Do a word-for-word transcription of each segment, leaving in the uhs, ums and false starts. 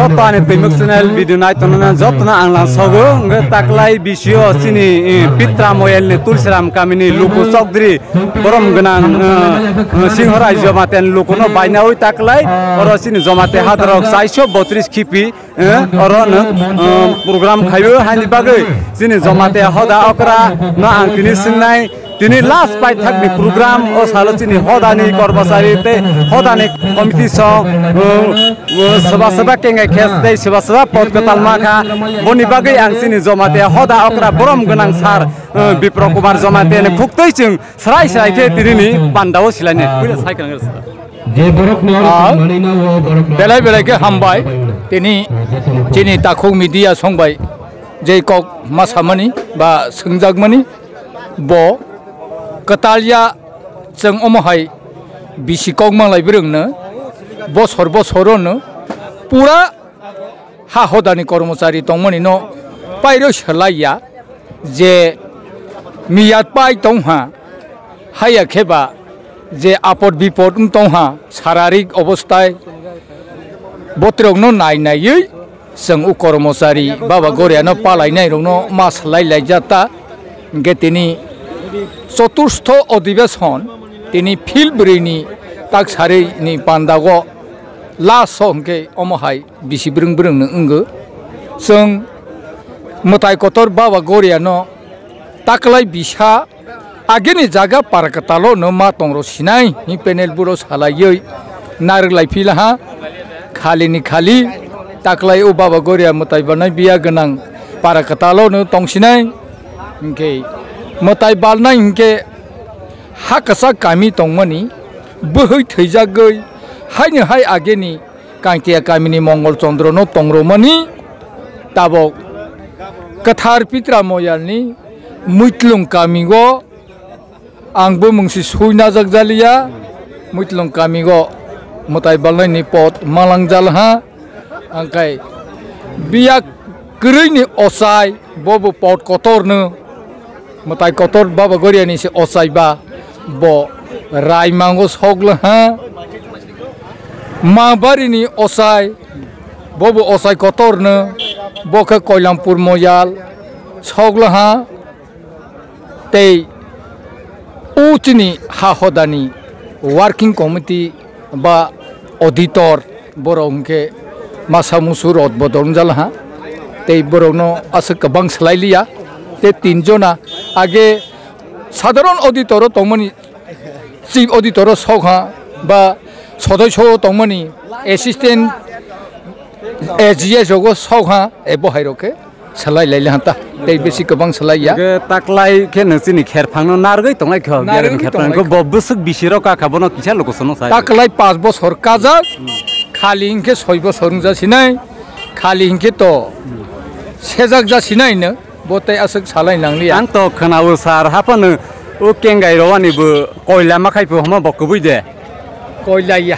Ani twimuk channel video nai tongnai jotono ang lang sogo, hwnkhe taklai bisio chini, eh, Pitra Moyel ni Tulsiram kamini Luku Chokdri borom gwnang, eh, eh, Singhorai Jamatia ni lukuno bainawi taklai oro chini Jamatia hadarok chaiso botris khipi, eh, oro no, eh, program khaio haini bagwi chini Jamatia hoda okra no ang tini swngnai. Tini last paithakni program o salo chini hodani kormochari tei hodani committee song, uh, uh, soba soba kengai khes tei soba soba pot kwtal ma kha. Boni bagwi ang chini Jamatia hoda okra borom gwnang sir, uh, Bipro Kumar Jamatia ni khuktwi chwng srai srai khe tinini panda o silaini. Puila sai kwrwng rwsa. Je borok ni oro Ah, manwi na o borok no belai belai khe hambai. Tini chini takhuk media song bai je kok ma samani ba swngjakmani. Bo kwtal ya, chwng omo hai bisi kok manglai bwrwngno bosor bosorono pura ha hodani kormochari tongmani no pairo swlai ya je miyat pai tongha, haya khe ba je apod bipod wng tongha, sararik obostai botrokno nai naiwi chwng o kormochari Baba Goriano palainairokno ma swlai laijak ta. Hwnkhe tini choturstho odhibeson tini phil bwrwini tak sarini pandago last o hwnkhe omo hai bisi bwrwng bwrwngno wngwi chwng mwtai kotor Baba Goriano taklai bisa agini jaga para kwtalo no ma tongro sinai hi panel buro salaiwi narwk lai phi laha. Khali ni khali taklai o Baba Goria mwtai balnai biya gwnang para kwtalo no tong sinai. Hwnkhe mwtai balnai hwnkhe ha kwchak kami tongmani bwhwi thwijagwi haino hai agini Kangtiya kamini Mongol Chandra no tongromani tabok kwthar Pitra Moyalni Muitlung kamio ang bo mungsi sui najak jaliya. Muitlung kamio mwtai balnaini pot malang jalha. Angkai biyak kwrwini ochai bobo pot kotorno. Mwtai kotor Baba Goriani se ochai ba bo Raimango soglaha. Ma barini ochai bobo ochai kotorno bo khe Koilampur Moyal soglaha. Tei o chini ha hodani working committee ba auditor borok hwnkhe masa musu rot bodol wngjalha. Tei borokno aswk kwbang swlai liya. Tei tin jona age sadharon auditor o tongmani, chief auditor o sokha ba sodosyo o tongmani, assistant A G S rogo sokha, e bo hai rok khe. Salai lai le hanta. Tei besi kwbang salai ya. Hwnkhe taklai khe nung chini kherphang no narwgwi tonglai kho, Narwgwi biarni kherphang tonglai kho, kho. Bo bwswk bisi rok kakha, bono kisa luku sono sai. Taklai panch bosor kajak, Hmm. khali hinkhe soi bosor wngja sinai, khali hinkhe to Hmm. sejak ja sinai no, bo tei aswk salai nang liya. Ang to khwnao sir, haphano o kengai rowani bo koila ma khai pho homa bo kubui de. Koila ya,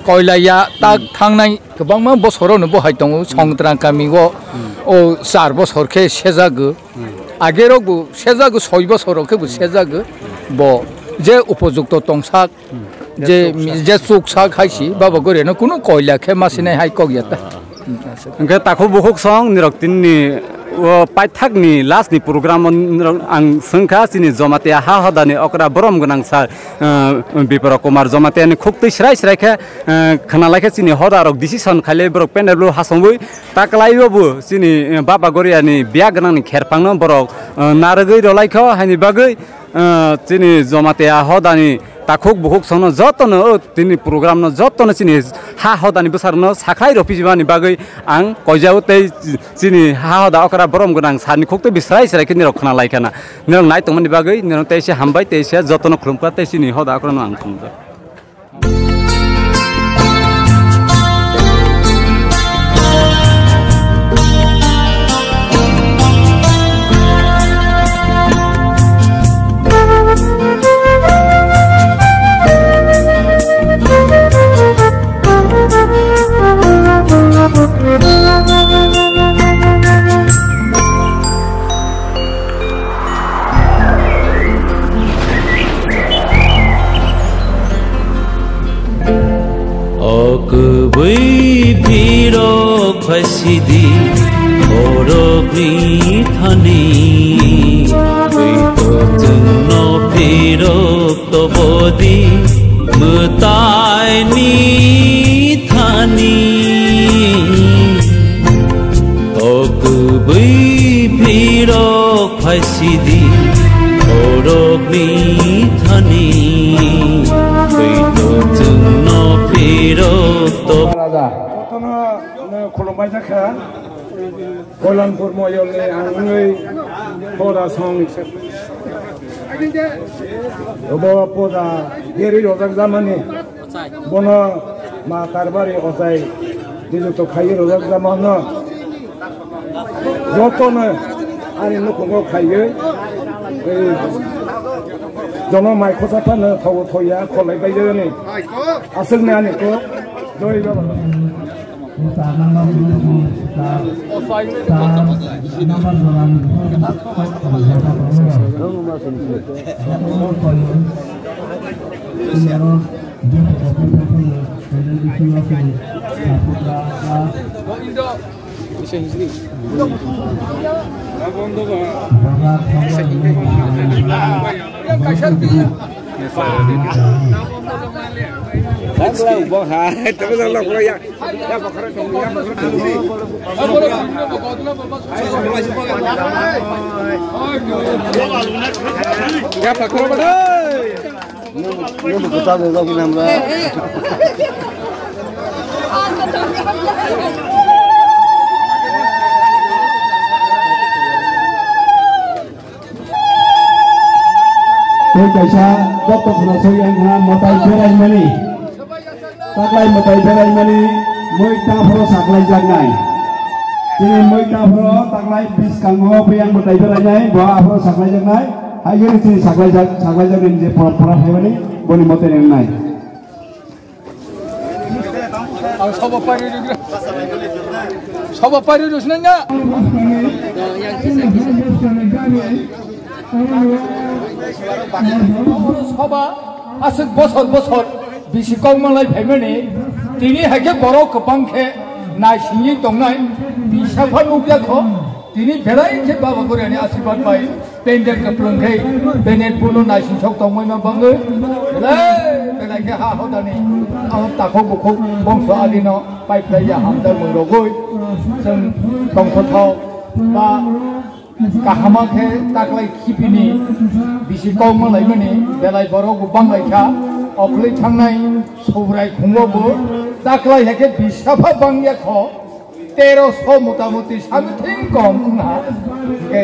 koila ya, tak Hmm. thangnai Kwbangma bosorono bo hai tongo, Hmm. Songtrang kamio Hmm. o char bosor khe sejago. Hmm. Agerok bo sejago, soi bosor khe bo sejago. Bo je upojukto tongsak, Hmm. je, je chuksak hai si, Baba Goriano kunu koila khe masinai hai kok ya ta. Hmm. Hwnkhe takhuk bukhuk song nirok tinini o paithakni last ni program o nirok ang swngkha chini Jamatia ha hodani okra borom gwnang sir, eh, Bipro Kumar Jamatia ni khuktwi srai srai khe, eh, khwnalai khe chini hoda rok decision khailai borok panel bo hasongwi taklai o bo chini, eh, Baba Goriani biya gwnang ni kherphang no borok, eh, narwgwi rwlai kho haini bagwi, eh, chini Jamatia hodani takhuk bukhuk songno jotono o tini program no jotono chini ha hodani bwsarokno sakhlai rw phijibani bagwi ang koijao tei chini ha hoda okra borom gwnang sir ni khuktwi bisrai srai khe nirok khwnalai khana. Nirok nai tongmani bagwi nirok teisa hambai, teisa jotono khulumkha tei chini hoda okra no ang khulumkha. Sidi borokni thani, twi to chwngno phirok tobodi mwtaini thani. O kwbwi phirok phaisidi borokni thani, twi to chwngno phirok to. Raja, jotono khulumbai jakha. Kolanpur moyolni ang wngwi pora song. Obo pora geri rojak jamani. Bono ma karbari ochai dijuto khaiwi rojak jamano. Jotono ani nukhungo khaiwi, ei, jono mai khosa phano thogo thoya kholai baijani. Aswkni ani kok. Joi Baba. Tei kaisa joto khoroksa yang ha mwtai beraimani, taklai mwtai beraimani mui taphoro saklaijaknai. Chini mui taphoro taklai bwskango biyang mwtai berainai, bo aphoro saklaijaknai. Haikhe chini saklaijak, saklaijaknai je pora, pora phaimani boni mwtai wngnai. Ang soba pari rw-, soba pari rw sinai na. Soba aswk bosor bosor bisi kok manlai phaimani, tini hai khe borok kwbang khe naisingwi tongnai, bisa pha nukya kho. Tini belai khe Baba Goriani asirwad bai pendel kwplwng khe benet buno naising sok tongmani ma bangwi belai belai khe ha hodani ang takhuk bukhuk bongso alino paiphlai ya hamjakmung rogwi chwng tongthothok ba kahama khe taklai khibini bisi kok manlaimani belai borok bo banglai kha. Okhwlwi thangnai Subrai khungo bo taklai hai khe bisa pha bangya kho. Teroso motamuti something kom wngha. Hingke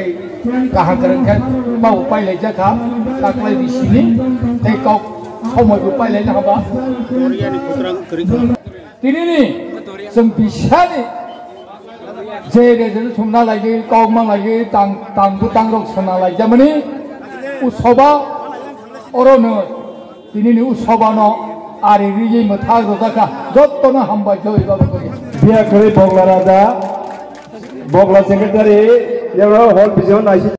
kaham kwrwng khe babo pailaijakha, taklai bisini tei kok somoibo pailaina haba. Tinini chwng bisani je resolution na laigwi, kok ma laigwi, tang, tangbo tangrok sona laijamani u soba orono. Tinini u sobano ari rigwi mwthak rwjakha. Jottono hambai, joi Baba Goriani. Biya kwrwi Bogla Raja, Bogla Secretary, yaro hol bijon naisi.